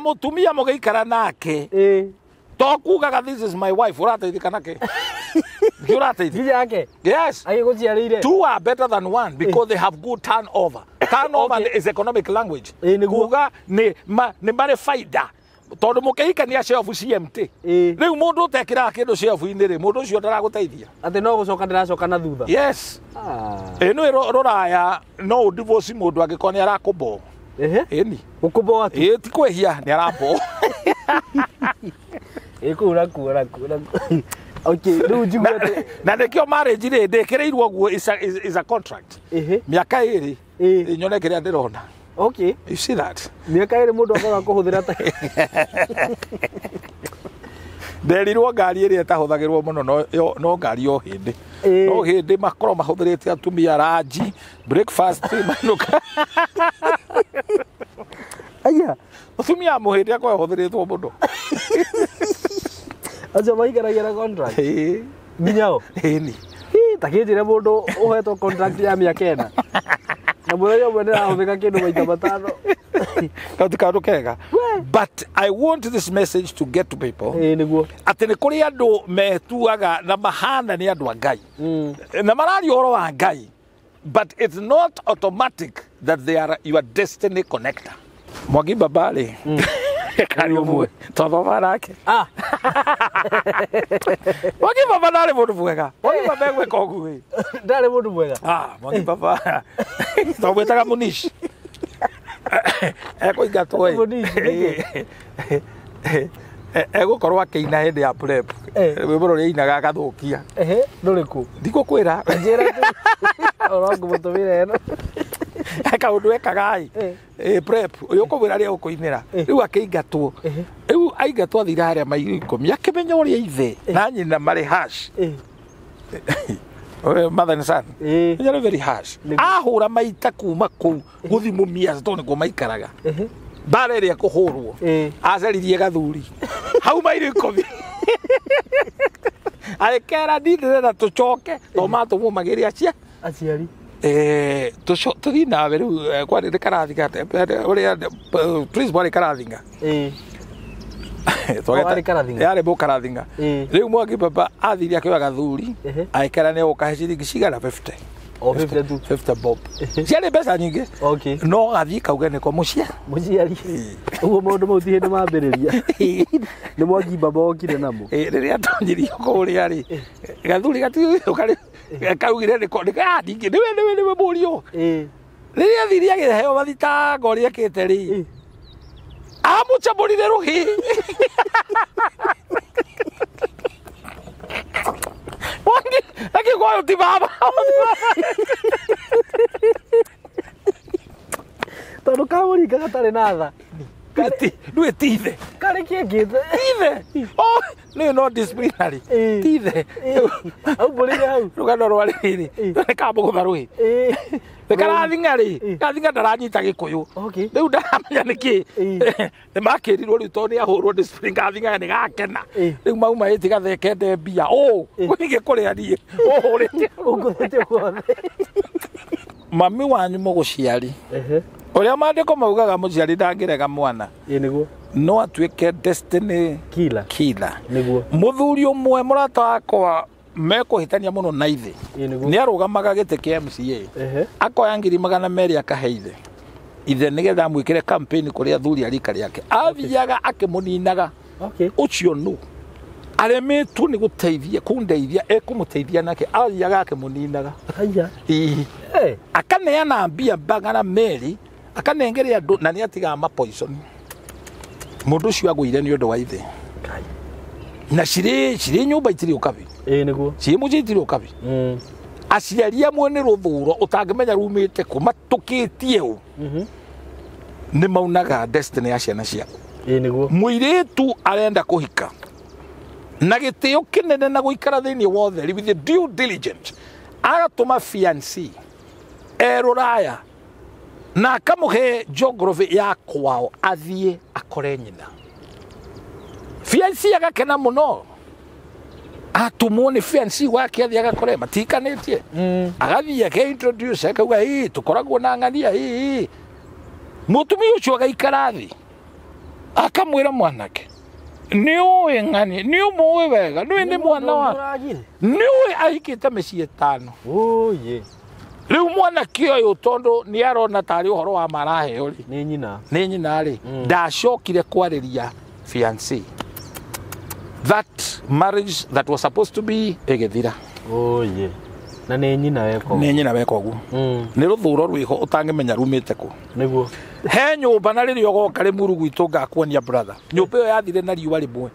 Mutumia mũgĩikara nake to kugaga this is my wife ũrateithĩka nake. Nĩ ũrateithĩka. Nginya yake. Yes. Agĩgũciarĩire. Two are better than one because they have good turnover. Turnover Okay. is economic language. Ĩĩ, nĩguo. Kuga nĩ ma, nĩ marĩ faida tondũ mũkĩhikania shelf CMT. Ĩĩ. Rĩu mũndũ ũtekĩraga kĩndũ shelf-inĩ rĩ, mũndũ ũcio ndaragũteithia. Atĩ no gũcoka ndĩracoka na thutha. Yes. Ah. Ĩ nĩ rũraya no ũdivorce mũndũ angĩkorwo nĩ arakũboo. Ehe. Ĩni. Gũkũboa tu. Ĩ ti kwĩhia nĩ araboo. Ĩ kũu raku raku raku. Okay, rĩu njigue atĩ Na nĩkĩo marriage rĩ ndĩkĩrĩirwo ũguo is a contract. Ehe. Mĩaka ĩrĩ Ĩĩ. nyone kĩrĩa ndĩrona. Okay. You see that? Mĩaka ĩrĩ mũndũ akoragwo kũhũthĩra ta Nderirwo ngari ĩrĩa ĩtahũthagĩrwo mũno no, no ngari o hĩndĩ. Ĩĩ. No hĩndĩ makorwo mahũthĩrĩte atumia ranji, breakfast mainũka. Aya, Mũtumia mũhĩndĩ akorwo ahũthĩrĩtwo mũno. acio maikaragia na contract. Ĩĩ. Nginya o. Ĩni. Hĩ, ta kĩnjĩre mũndũ ũhetwo contract ya mĩaka ĩna. Na mũthenya ũmwe nĩrahũthĩka kĩndũ maita matano. Kau ti kaũndũ kega. But I want this message to get to people. Ĩĩ nĩguo. Atĩ nĩ kũrĩ andũ metuaga na mahana nĩ andũ a Ngai. Na mararia ũhoro wa Ngai. But it's not automatic that they are your destiny connector. Mwangi Baba rĩ, karĩ ũmwe twathoma nake. Ah, Mwangi Baba ndarĩ mũndũ mwega. Mwangi Baba egwĩka ũguo ĩ. ndarĩ mũndũ mwega. Ah, Mwangi Baba twamwĩtaga Munish. Ekũingatwo ĩ. Munish, nĩkĩ? Egũkorwo akĩina hĩndĩ ya prep. Eh. Rwĩmbo rũrĩa ainaga agathũkia. Ehe, rũrĩkũ? Ndigũkwĩra. Njĩra tu. Oro ngũmũtũmĩra ĩno. Kaũndũ ekaga ĩ. Eh. Ĩ prep ũyũ ũkũmwĩra rĩrĩa ũkũinĩra. Eh. Rĩu akĩingatwo. Ehe. Rĩu aingatwo athire harĩa mairo ikũmi akĩmenya ũrĩa ithe na nyina marĩ hash. Ĩ. Mother and son. Ĩ. Menya nĩ very harsh. Nĩguo. Ahũra maita kuma kũu gũthi Mumias tondũ nĩkuo maikaraga. Ehe. Mbara ĩrĩa ĩkũhũrwo. Ĩ. Acaririe gathuri. Hau mairo ikũmi. Agĩkera niĩ ndĩrenda tũcoke tondũ matũmwo magĩre acia. Aciari. Tũthiĩ nawe rĩu kwarĩ nĩ karathinga ũrĩa principal arĩ karathinga. Ĩ. Twageta- arĩ Karathinga? Yarĩ mũkarathinga. Ĩ. Rĩu Mwangi Baba athire akĩoya gathuri Ehe. agĩkera nĩ egũkahe ciringi cigana 50. O 50 tu. 50 bob. Ciarĩ mbeca nyingĩ. Okay. No gathiĩ kauge nĩko mũciĩ. Mũciari. Ũguo maũndũ mau ti hĩndĩ mambĩrĩria. Nĩ Mwangi Baba okire namo. Ĩ, rĩrĩa atonyirio kũrĩa rĩ gathuri gatiũkarĩ kaugire nĩko ningĩ nĩwe nĩwe nĩwe mũriũ. Ĩ. Rĩrĩa athire agĩheo mathitango ũrĩa ekĩte rĩ Ĩ. amũcamũrire rũhĩ. Mwangi akiuga ũyũ ti baba. Tondũ kamũringa gatarĩ na tha. Nĩwe ti ithe. Karĩ kĩengĩte. Ti ithe. Oh, nĩ no disciplinary. Ĩ. Ti ithe. Aumbũrĩire hau. Rũgano rwa rĩrĩ Ĩ. nĩ kamũgũtha rũhĩ. Ĩ. Nĩ karathinga rĩ Ĩ. karathinga ndaranyita gĩkũyũ. Okay. Rĩu ndaramenya nĩkĩ. Ĩ. Nĩ makĩrirwo rĩu tondũ nĩ ahũrwo discipline karathinga nĩ gakena. Ĩ. Rĩu mauma ĩti gathekende mbia. Ũ gũingĩ kũrĩa niĩ. Ũhũrĩte. Ũngũthĩte guothe. Mami wanyu mũgũciari. Ehe. Ũrĩa maandĩko maugaga mũciari ndangĩrega mwana Ĩ nĩguo. no atuĩke destiny Kila. killer. Nĩguo. Mũthuri ũmwe mũrata wakwa mekũhĩtania mũno na ithe. Ĩ nĩguo. Nĩ arũgamaga gĩtĩ kĩa MCA. Ehe. Akoya ngiri magana merĩ akahe ithe. Ithe nĩgetha amwĩkĩre campaign kũrĩ athuri a rika rĩake. Athiaga akĩmũninaga. Okay. Ũcio nũ? Aremetwo nĩ gũteithia kũndeithia ekũmũteithia nake athiaga akĩmũninaga. Haya. Ĩĩ. Eh. Akaneana mbia magana merĩ akanengere andũ na nĩ atigaga mapoison. Mũndũ ũcio agũire nĩ ũndũ wa ithe. Kai. Na cirĩ nyũmba itirĩ ũkabi. Ĩ nĩguo. Cirĩ mũciĩ itirĩ ũkabi. Aciari amwe nĩ rũthũro ũtangĩmenya rumĩte kũ matũkĩtie ũ. Nĩ maunaga destiny ya ciana ciao. Ĩ nĩguo. Mũirĩtu arenda kũhika na gĩtĩo kĩnene na gũikara thĩinĩ wa ũtheri with the due diligence agatũma fiancé e rũraya na akamũhe geography ya kwao athiĩ akore nyina. Fiancé agakena mũno atũmwo nĩ fiancé wake athiĩ agakore matihikanĩtie. Agathiĩ ake-introduce akauga ĩ tũkoragwo na ng'ania ĩ. Mũtumia ũcio agaikara thĩ Akamwĩra mwanake nĩ ũĩ ng'ani nĩ ũmũĩ wega nĩ nĩ mwana wa nĩ ũĩ ahikĩte mĩciĩ 5. Oye. Rĩu mwanake ũyũ tondũ nĩ arona tarĩ ũhoro wa maraheo rĩ nĩ nyina. Nĩ nyina rĩ ndacokire kwarĩria fiancé. That marriage that was supposed to be ĩgĩthira. Oye. Na nĩ nyina weko. Nĩ nyina weko ũguo. Nĩ rũthũro rwĩho ũtangĩmenya rumĩte kũ. Nĩguo. He nyũmba na rĩrĩa ũgoka Rĩmuru gwitũ ngakuonia brother. Nyũmba ĩyo yathire na riũa rĩmwe.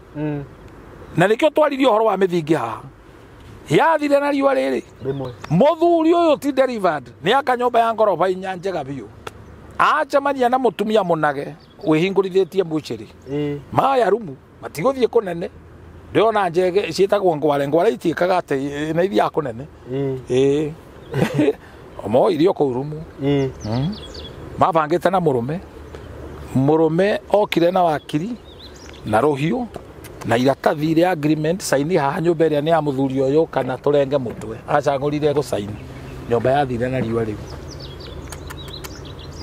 Na nĩkĩo twaririe ũhoro wa mĩthingi haha. Yathire na riũa rĩrĩ. Rĩmwe. Mũthuri ũyũ ti delivered. Nĩ aka nyũmba ya ngoroba 4 njega biũ. Acemania na mũtumia mũnage wĩhingũrithĩtie mbucĩrĩ. Maya rumu matigũthiĩ kũnene. Ndĩrona njege ciĩtagwo ngware ngware itiĩkaga atĩ na ithiaga kũnene. Ĩĩ. Omo irio kũu rumu. Mabangĩte na mũrũme. Mũrũme okire na wakiri na rũhiũ na iratathi rĩa agreement saini haha nyũmba ĩrĩa nĩ ya mũthuri ũyũ kana tũrenge mũtwe. Acagũrire gũcaini. Nyũmba yathire na riũa rĩu.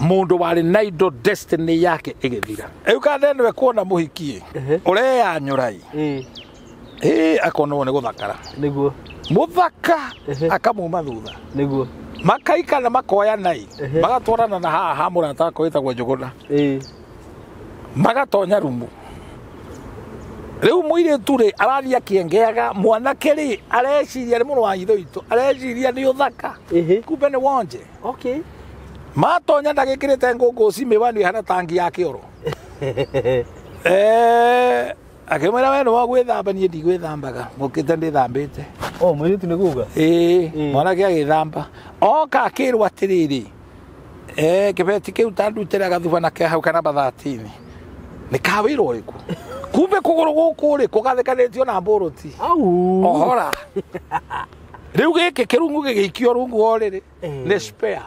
Mũndũ warĩ na indo destiny yake ĩgĩthira. Rĩu kande nĩwe kuona mũhiki ũreyanyũra ĩ. Ĩ akonwo nĩ gũthakara. Nĩguo. Mũthaka akamuma thutha. Nĩguo. Makaikana makoya nai. Magatwarana na haha ha mũrata wakwa wĩtagwo Njũgũna. Magatonya rumu. Rĩu mũirĩtu rĩ arathiĩ akĩengeaga mwanake rĩ areciria nĩ mũrũ wa ithe witũ areciria nĩ ũthaka. Kumbe nĩ wonje. Okay. Matonya ndagĩkĩrĩte ngũngũci mĩwani ĩhana tangi ya kĩoro. Akĩmwĩra we nĩwe gwĩthamba niĩ ndigwĩthambaga mũkĩte ndĩthambĩte. Oh mũirĩtu nĩ kuga? Ĩĩ mwanake agĩthamba. Oka akĩrwo atĩrĩrĩ kĩbeti kĩu ta ndutĩra gathuba na ke hau ka namba 13. Nĩ ka wĩra ũrĩkũ? Kumbe kũgũrũ gũkũ rĩ kũgathĩkanĩtio na mbũrũti. Au. Ohora. Rĩu gĩkĩ kĩrungu gĩgĩikio rungu o rĩrĩ nĩ spare.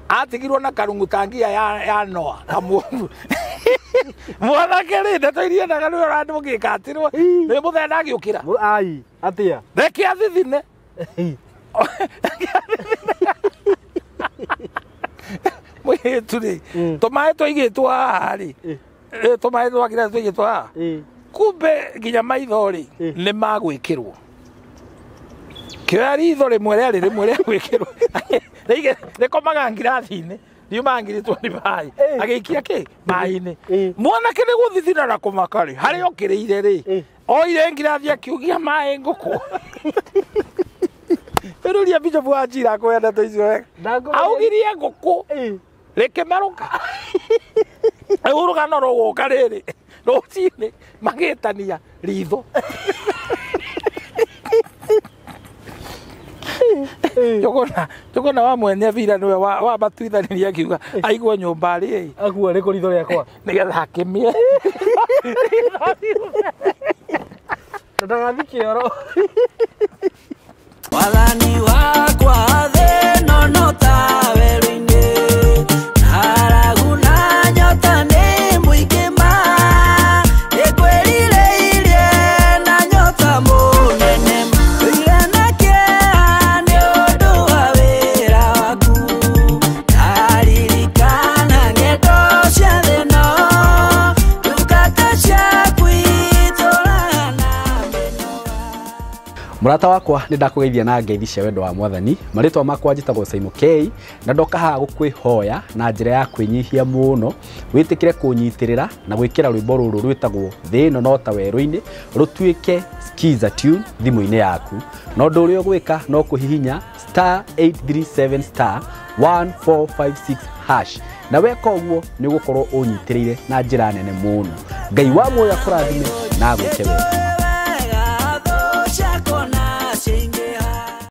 Atigirwo na karungu tangia ya Noa kamuomu. Mwanake rĩ ndeto iria endaga nĩwe ũrandũgĩkatirwo nĩ mũthenya ndagĩũkĩra. Ai atĩa? Reke athithine. Mũirĩtu rĩ tũmaĩ twaigĩtwo haha rĩ tũmaĩ twakira twaigĩtwo haha kumbe nginya maitho rĩ nĩ magwĩkĩrwo. Kĩoya ritho rĩmwe rĩarĩ rĩmwe rĩa gwĩkĩrwo rĩkomaga ngirathi-inĩ riumaga ngirĩtwo nĩ maĩ agĩikia kĩ maĩ-inĩ. Mwanake nĩ gũthithina na kũmaka rĩ harĩa okĩrĩire rĩ oire ngirathi akiugia maĩ ngũkũ. Rĩu Bishop wa Njira akwenda ndeto icio wega. Augirie ngũkũ rĩkĩmerũka. Rĩu rũgano rũgũka rĩrĩ rũcinĩ magĩtania ritho. Njũgũna wa mwene bira nĩwe wa matuithanirie akiuga aigwo nyũmba rĩ akua rĩkũ ritho rĩakwa nĩgetha akĩmie ndagathi kĩoro. Wathani wakwa thĩ ĩno no ta werũ-inĩ haragu na nyota nĩ mũingĩ ma nĩngwĩrirĩirie na nyota mũnene ndũire na kĩeha nĩ ũndũ wa wĩra waku ndaririkana ng'endo cia thĩ ĩno ndungata ciaku itũũraga na mĩnoga. Mũrata wakwa nĩ ndakũgeithia na ngeithi cia wendo wa mwathani. Marĩtwa makwa njĩtagwo Simon K na ndoka haha gũkwĩhoya na njĩra ya kwĩnyihia mũno wĩtĩkĩre kũnyitĩrĩra na gwĩkĩra rwĩmbo rũrũ rwĩtagwo thĩ ĩno no ta werũ-inĩ rũtuĩke skiza tune thimũ-inĩ yaku. Na ũndũ ũrĩa ũgwĩka no kũhihinya *837 *1456 hash na weka ũguo nĩ ũgũkorwo ũnyitĩrĩire na njĩra nene mũno. Ngai wa muoyo akũrathime na agwĩke wega.